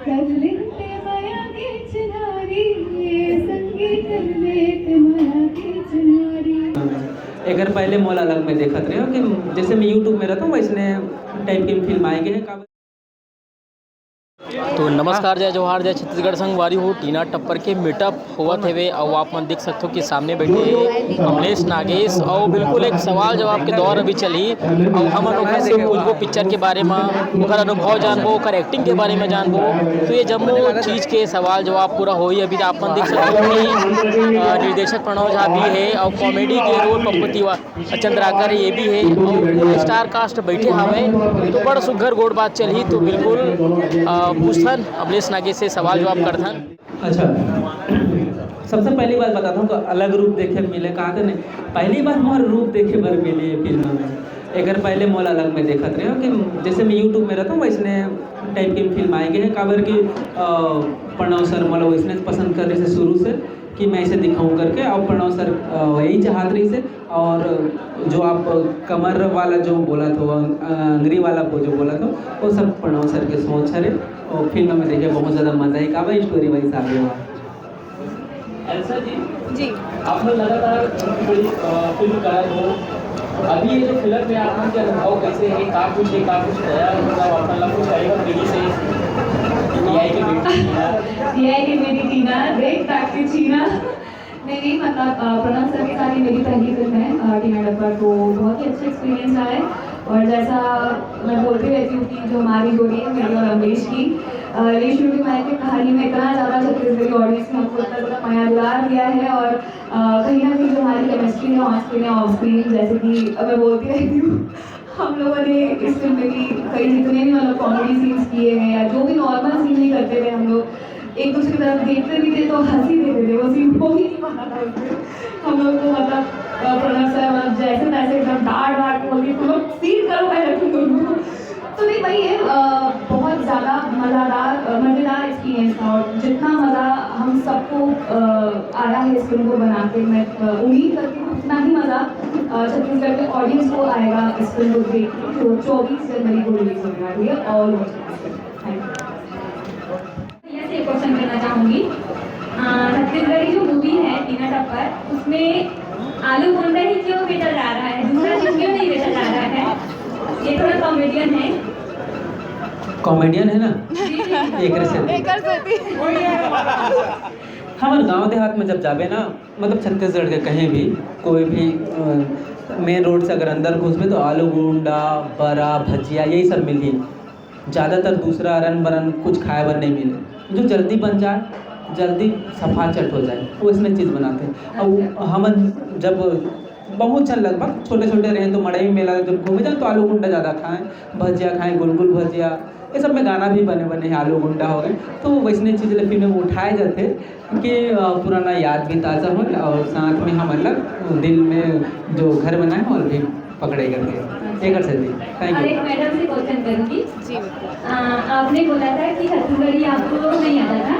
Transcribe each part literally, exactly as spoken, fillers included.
कजलिन ते माया के चिनारी, ये संगीत ले ते माया के चिनारी। एकर पहले मोला अलग में देखत रहे हो कि जैसे मैं YouTube में रहता हूँ, वैसने टाइप के फिल्म आएंगे हैं। तो नमस्कार, जय जोहार, जय छत्तीसगढ़ संगवारी हो। टीना टप्पर के मीटअप होवत हेवे, अउ आप मन देख सकथो कि सामने बैठे हे कमलेश नागेश, अउ बिल्कुल एक सवाल जवाब के दौर अभी चलही। अउ हमन ओकर से पूछबो पिक्चर के बारे म, ओकर अनुभव जानबो, ओकर एक्टिंग के बारे म जानबो। तो ये जम्मो चीज के सवाल जवाब पूरा होही। अभी आप मन देख सकथो कि, अ, निर्देशक प्रणव झा भी हे, अउ कॉमेडी के रोल पप्पू तिवारी, चंद्राकर ये भी हे, अउ पूरा स्टार कास्ट बैठे हावय, तो बड़ सुघर गोठ बात चलही। तो बिल्कुल, अ, पूछथन, कमलेश नागेश से सवाल जवाब करथन। अच्छा, सबसे पहली बात बताता हूँ, अलग रूप देखे मिले, कहा थे नहीं, पहली बार मोर रूप देखे बर मिली ये फिल्म में। एकर पहले मोला अलग में देखत रहे हो कि जैसे मैं YouTube में रहता हूँ, वैसने टाइप के फिल्म आएंगे हैं, काबर कि, अ, प्रणव सर मोला वैसने पसंद कर रहे थे शुरू से कि मैं इसे दिखाऊं करके। और प्रणव सर, अ, यही चाहत रही से। और जो आप कमर वाला जो बोला था, वो अंग-, अंगरी वाला वो जो बोला था, वो सब प्रणव सर के सोच हरे। और फिल्म में देखे बहुत ज़्यादा मज़ा ही का भाई, स्टोरी वाइज आगे हुआ। एल्सा जी, जी। आप लोग लगातार बड़ी, अ, फिल्म करा हो, अभी ये जो फिल्म में आप लोग के अनुभव कैसे है, का कुछ है, का कुछ नया, मतलब, आप लोग कुछ आएगा पीढ़ी से, एआई के बेटी टीना। एआई के बेटी टीना, देख ताकि टीना। नहीं, नहीं, मतलब, अ, प्रणव सर के साथ ये मेरी पहली फिल्म है, अ, टीना टप्पर, तो बहुत ही अच्छा एक्सपीरियंस रहा है। और जैसा मैं बोलती रहती हूँ कि जो हमारी जोड़ी है, मेरी और अमरीश की, अ, ये शुरू की माया की कहानी में इतना ज़्यादा छत्तीसगढ़ी ऑडियंस ने हमको इतना ज़्यादा मया दुलार दिया है और, अ, कहीं ना कहीं जो हमारी केमिस्ट्री है ऑन स्क्रीन या ऑफ स्क्रीन, जैसे कि, अ, मैं बोलती रहती हूँ, हम लोगों ने इस फिल्म में भी कई जितने भी, मतलब, कॉमेडी सीन्स किए हैं या जो भी नॉर्मल सीन भी करते थे हम लोग, एक दूसरे की तरफ देखते भी थे तो हंसी देते थे, वो सीन हो ही नहीं पाता था उसमें। हम लोग को, मतलब, अ, प्रणव सर, मतलब, जैसे तैसे एकदम डांट डांट के बोलती, "तुम लोग सीन करो पहले तुम दोनों।" तो नहीं, वही है, अ, बहुत ज़्यादा मज़ेदार, अ, मज़ेदार एक्सपीरियंस था और जितना मज़ा हम सबको, अ, आया है इस फिल्म को बना के, मैं, अ, उम्मीद करती हूँ उतना ही मज़ा, अ, छत्तीसगढ़ के ऑडियंस को आएगा इस फिल्म को देख के, जो चौबीस जनवरी को रिलीज होने वाली है। और थैंक यू। भैया से एक क्वेश्चन करना चाहूंगी। अ, छत्तीसगढ़ी जो मूवी है टीना टप्पर, उसमें आलू बोंडा ही क्यों बेचा जा रहा है, दूसरा चीज क्यों नहीं बेचा जा रहा है? ये थोड़ा कॉमेडियन है। कॉमेडियन है ना? जी, जी। एक से एकर सेती। हमर गांव देहात में जब जाबे ना, मतलब, छत्तीसगढ़ के कहीं भी, कोई भी, अ, मेन रोड से अगर अंदर घुसबे तो आलू गुंडा, बरा, भजिया, यही सब मिलही। ज़्यादातर दूसरा अरन बरन कुछ खाए बर नहीं मिले, जो जल्दी बन जाए, जल्दी सफा चट हो जाए, वैसने चीज़ बनाते हैं। और वो हमन जब बहुत झन, लगभग छोटे छोटे रहे, तो मड़ई मेला जब घूमे जाए तो आलू गुंडा ज़्यादा खाएं, भजिया खाएं, गुलगुल भजिया, ये सब में गाना भी बने बने हैं, आलू गुंडा हो गए। तो वैसने चीज़ ले फिल्म में उठाए जाते कि, अ, पुराना याद भी ताज़ा हो और साथ में हमन ला दिल में जो घर बनाए हो, वो भी पकड़े करके। एकर से जी। थैंक और यू। एक मैडम से क्वेश्चन करूंगी। जी। अ, आपने बोला था कि छत्तीसगढ़ी आपको नहीं आता था,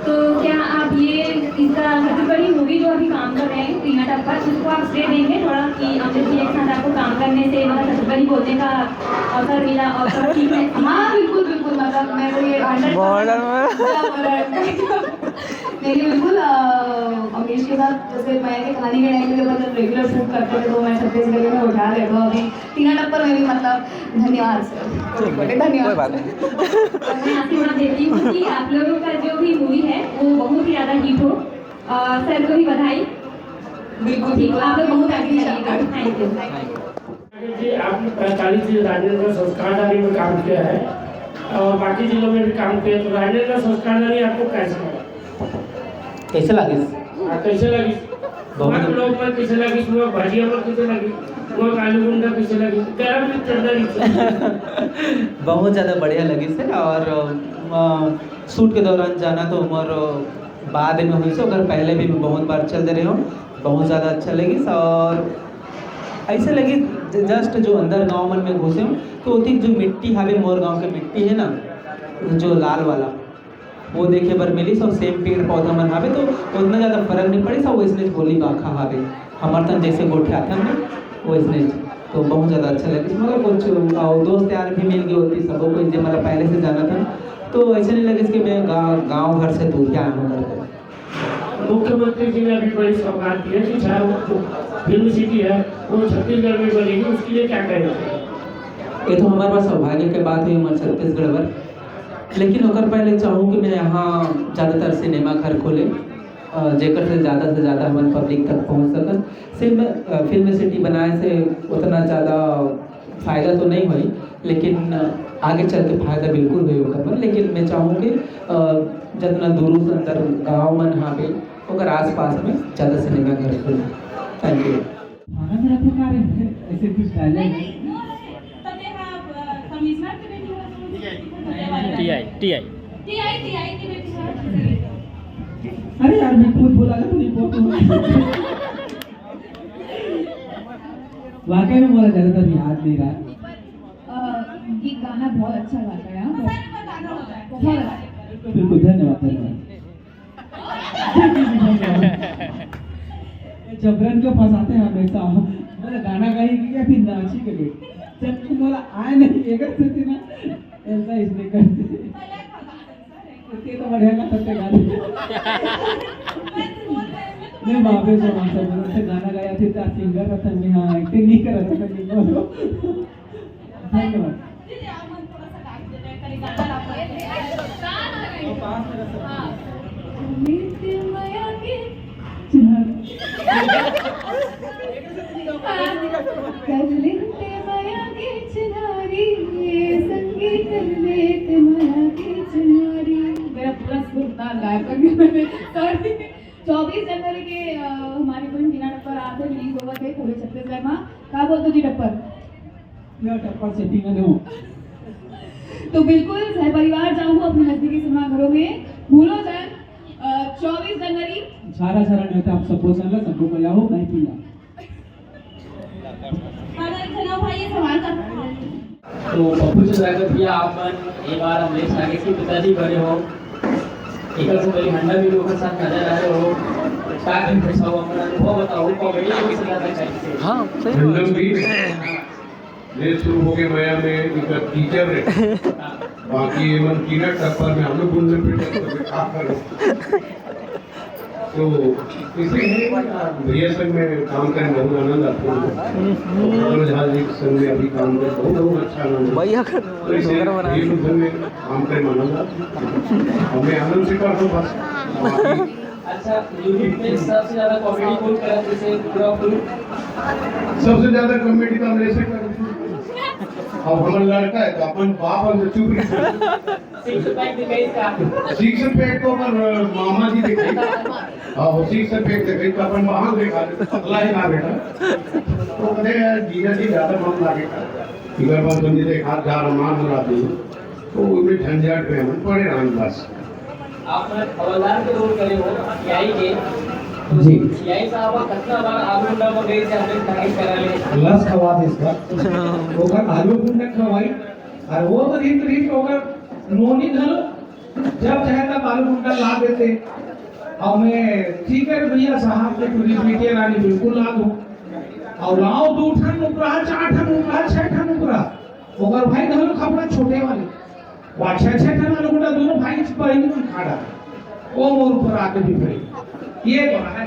तो क्या आप ये, इसका छत्तीसगढ़ी मूवी जो अभी काम कर रहे हैं टीना टप्पर, उसको आप श्रेय देंगे थोड़ा कि अमरीश जी के साथ आपको काम करने से, मतलब, छत्तीसगढ़ी बोलने का अवसर मिला और थोड़ा सीखने? हाँ, बिल्कुल, बिल्कुल, मतलब, मैं तो ये हंड्रेड बहुत परसेंट। नहीं, नहीं, बिल्कुल, अ, अमरीश के साथ जैसे मैं ये कहानी के टाइम पे जब, मतलब, रेगुलर शूट करते थे, तो मैं छत्तीसगढ़ी में उठा देता हूँ। अभी टीना टप्पर में भी, मतलब, धन्यवाद सर, छोटे छोटे धन्यवाद। कोई बात नहीं। मैं आशीर्वाद देती हूँ कि आप लोगों का जो भी मूवी है, वो बहुत ही ज़्यादा हिट हो। और सर को भी बधाई। बिल्कुल, ठीक, आप लोग बहुत आगे चलिएगा। Thank you. जी, आपने पैंतालीस जिले राजनांदगांव संस्कारधारी में काम किया है और बाकी जिलों में भी काम किया, तो राजनांदगांव संस्कारधारी आपको कैसा लगा? कैसे लगिस? हाँ, कैसे लगिस? बहुत वहाँ लोग पर कैसे लगिस, वहाँ भजिया पर कैसे लगिस, वहाँ आलू गुंडा कैसे लगिस, गरम में चल रही थी। बहुत ज़्यादा बढ़िया लगिस हे और, अ, शूट के दौरान जाना तो हमार बाद में हुई से, ओकर पहले भी मैं बहुत बार चल दे रहे हूँ, बहुत ज़्यादा अच्छा लगिस। और ऐसे लगिस ज-, जस्ट जो अंदर गाँव मन में घुसे हूँ, तो ओती जो मिट्टी हावे, मोर गाँव के मिट्टी है ना, जो लाल वाला, वो देखे बर मिलिस और सेम पेड़ पौधा मन हावे, तो उतना ज़्यादा फर्क नहीं पड़िस। और वैसने बोली बाखा हावे, हमर तन जैसे गोठियाथन ना, वैसने। तो बहुत ज्यादा अच्छा लगे, मतलब कुछ और दोस्त यार भी मिल गए होती, सबको कोई जे मतलब पहले से जाना था, तो ऐसे नहीं लगे कि मैं गाँव गाँव घर से दूर क्या आया हूँ करके। मुख्यमंत्री जी ने अभी बड़ी सौगात दी है कि चाहे वो फिल्म सिटी है, वो छत्तीसगढ़ में बनेगी, उसके लिए क्या कहेंगे? ये तो हमारे पास सौभाग्य के बात हुई हमारे छत्तीसगढ़ पर, लेकिन ओकर पहले चाहूँ कि मैं यहाँ ज़्यादातर सिनेमा घर खोले, अ, जेकर से ज़्यादा से ज़्यादा हमन पब्लिक तक पहुँच सकन। फिल्म अ, फिल्म सिटी बनाए से उतना ज़्यादा फायदा तो नहीं होई, लेकिन आगे चल के फायदा बिल्कुल होई ओकर बर। लेकिन मैं चाहूँ कि अ, जितना दूर से अंदर गाँव मन हावे, ओकर आसपास में ज़्यादा सिनेमा घर खुले। Thank you. भागत रहते का रे? ऐसे कुछ डायलॉग है। TI TI. टीआई टीआई की बेटी है। अरे यार, मैं खुद बोला था, तू नहीं बोल। वाकई में बोला, ज्यादातर याद नहीं रहा। अ, ये गाना बहुत अच्छा गाता है, हाँ, बहुत अच्छा। बिल्कुल, धन्यवाद, धन्यवाद। जबरन के फंसाते हैं हमेशा। बोले गाना गाई कि क्या, फिर नाची के लिए। जब तुम बोला आए नहीं, ये कर सकते ना, ऐसा इसने करते। ये तो बढ़िया का सकते गाने। नहीं, बाबे से वहाँ से बोलते गाना गाया थे, तो सिंगर रहता, मैं हाँ एक्टिंग नहीं कर रहा था, मैं नहीं बोलो। धन्यवाद। मेरा पूरा सुर ताल गायब कर दिया मैंने, सॉरी। चौबीस जनवरी के, अ, हमारी फिल्म टीना टप्पर आते रिलीज होवत है पूरे छत्तीसगढ़ में। का बोलते जी टप्पर? या टप्पर सेटिंग है वो। तो बिल्कुल सह परिवार जाऊँ अपने नजदीकी सिनेमा घरों में, भूलो जान, अ, चौबीस जनवरी। सारा सारा नहीं होता, आप सबको चल रहा, सबको बजाओ, नहीं पीला। तो पप्पू चंद्राकर भैया, आप मन एक बार अमलेश नागेश के पिताजी बने हो, एक से पहले हंडा भी लोग के साथ नजर आए हो, का दिन कैसा हुआ, अपना अनुभव बताओ, कॉमेडी को कैसे ज्यादा चाहिए? हाँ, सही बात। हंडम भी ले शुरू हो के मया में इनका टीचर है, बाकी ये मन कीड़ा टप्पर में हम लोग गुंडन पे टप्पर में काम करो। तो इसे भैया संग में काम करें बहुत आनंद आता है। मनोज झा जी के संग में अभी काम करें बहुत, बहुत अच्छा आनंद आता है। भैया का तो इसे भैया संग में काम करें आनंद आता है। और मैं आनंद से करता हूँ बस। अच्छा, यूनिट में सबसे ज्यादा कॉमेडी कौन करा जैसे पूरा फुल? सबसे ज्यादा कॉमेडी तो हम ऐसे कर, अब हमारा लड़का है तो अपन बाप हम तो चुप रहे। सिक्स पैक दिखाई इसका। सिक्स पैक तो अपन, अ, मामा जी दिखाई। हाँ, वो सिक्स पैक दिखाई तो अपन वहाँ देखा, पतला ही ना बेटा। तो कहते हैं, "यार, जीजा जी ज्यादा मन लागेगा।" इधर बात सुनिए, एक हाथ जा रहा, मार बुला दी। तो उनमें झंझट में हम पड़े रहन बस। आप हवलदार के रोल करे हो, सीआई के। जी। सीआई साहब कितना बार आलू उंडा में गए थे, हमें तारीफ करा ले। लस खवा दे इसका। ओकर आलू गुंडा खवाई, और वो तो रीत रीत ओकर नोनी घलो, जब चाहे तब आलू गुंडा ला देते। और मैं, "ठीक है भैया साहब, के पूरी पीटिया रानी बिल्कुल ला दो।" और लाओ दो ठन उपरा, चार ठन उपरा, छह ठन उपरा। ओकर भाई घलो खपड़ा छोटे वाले। वो अच्छा, अच्छा, ठन वाला गुंडा दोनों भाई बहन में खड़ा। वो मोर ऊपर आके भी पड़ी। ये तो है।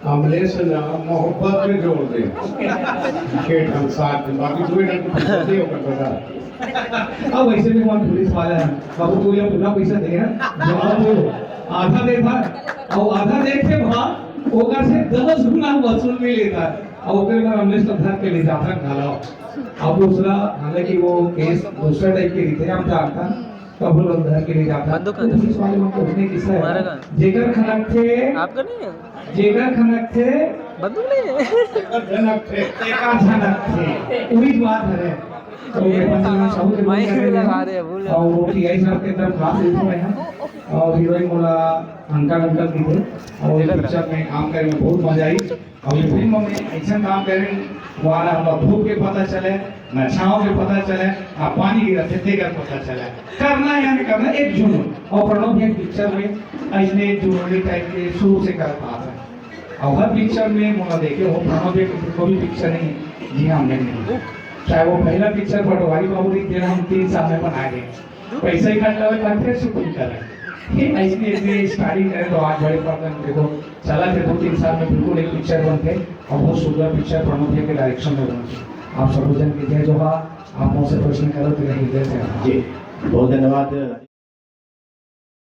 अमलेश ना मोहब्बत में जोड़ दे। छह ठन, सात ठन, बाकी दो ठन तो पैसा दे ओकर बता। अब ऐसे में कौन पुलिस वाला है? बाबू, तू ये पूरा पैसा दे, हैं? जवाब दो। आधा दे था, और आधा दे के बाद ओकर से दस गुना वसूल भी लेता। और ओकरे बाद अमलेश तो धर के ले जाता है, घाला। अब दूसरा, हालांकि वो केस दूसरा टाइप के रहिथे, आप जानता, कभू लोग धर के ले जाता। बंदूक तो पुलिस वाले मन के उसने किस्सा है, मारेगा। जेकर खनक थे, आपका नहीं है? जेकर खनक थे, बंदूक नहीं है? जेकर खनक थे, एका खनक थे, वही बात है। तो ये पंचनामा चालू कर माइक दिया भी गया। लगा रहे हैं, भूल और वो टीआई साहब के एकदम खास रूप में है, और हीरोइन बोला अंकल, अंकल की थे, और जेकर पिक्चर में काम करे में बहुत मजा आई। अउ ये फिल्म में अइसन काम करेन, वहाँ ना हमला धूप के पता चले, ना छाँव के पता चले, ना पानी गिरत हे तेकर पता चले। करना है या नहीं करना, एक जुनून। अउ प्रणव भी एक पिक्चर में अइसने एक जुनूनी टाइप के शुरू से करत आत हे। अउ हर पिक्चर में मोला देखे हो, प्रणव भैया के कोई भी पिक्चर नहीं, जी हाँ, मैं नहीं। चाहे वो पहला पिक्चर पटवारी बाबू लिख देना, हम तीन साल में बना गए। पैसा इकट्ठा हुआ था, फिर शूटिंग कर रहे हैं। ये ऐसी ऐसी स्टार्टिंग करें तो आज बड़े पर्दे में देखो, चला थे दो तीन साल में बिल्कुल एक पिक्चर बनते और बहुत सुंदर पिक्चर प्रणव भैया के डायरेक्शन में बनते। आप सब जन के जय जोहार। आप मुझसे प्रश्न करो तो हृदय से आभार। जी, बहुत धन्यवाद।